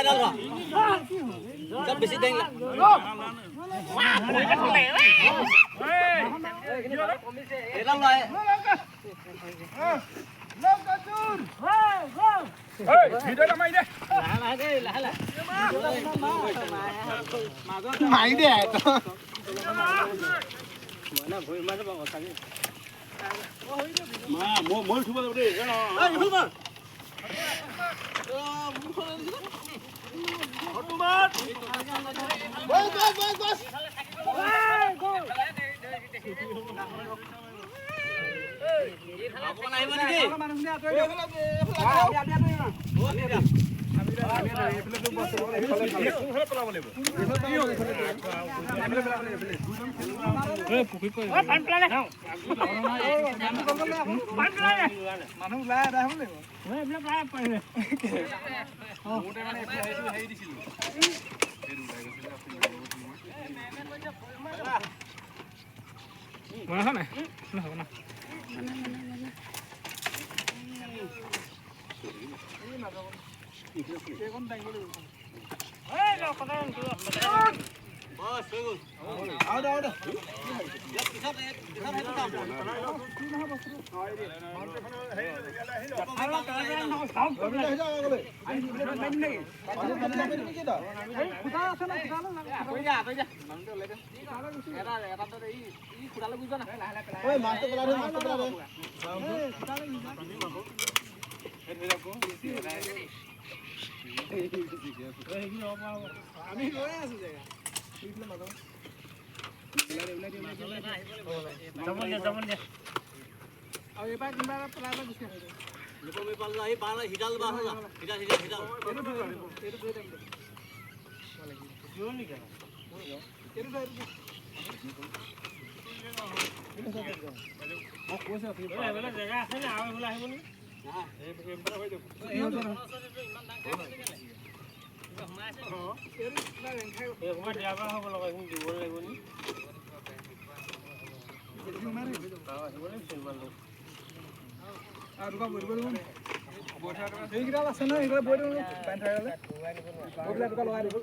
এডাল ধৰা। চব বেছি দাঙিলা। এডাল লয়। মাৰি দে। মই উঠিব লাগিব দেই। অকণমান আহিব নেকি? মানুহ ওলাই আদায় হ'ব লাগিব। বছ, হৈ গ'ল। আৰু দে, আৰু দে। ইয়াত পিছত পিছত সেইটো চাম। ৰবি দা, আহি যাওক আগলৈ। পানী পানী নামি দিবি কি তই? ঐ, মাছটো পেলাই দে, মাছটো পেলাই দে। আমি ৰৈ আছো জেগা। আৰু এইবাৰ কোনোবা এটা পেলাই পেলাই গুচি আহিব। নিপমি পাল্লা, এই বাঁহ, সিডাল বাঁহ যা। সিডাল, সিডাল, সিডাল। এইটো ধৰি, এইটো ধৰি থাকিম। এইটো ধৰ, এইটো ধৰ। এইটো কিবা ৰেং খাই আৰু দুটা বৈ দিব লাগিব। সেইকেইডাল আছে নহয়, সেইকেইডাল বৈ দিওঁ, পানী থৈ গ'লে বৈ পেলাই দুটা লগাই দিব।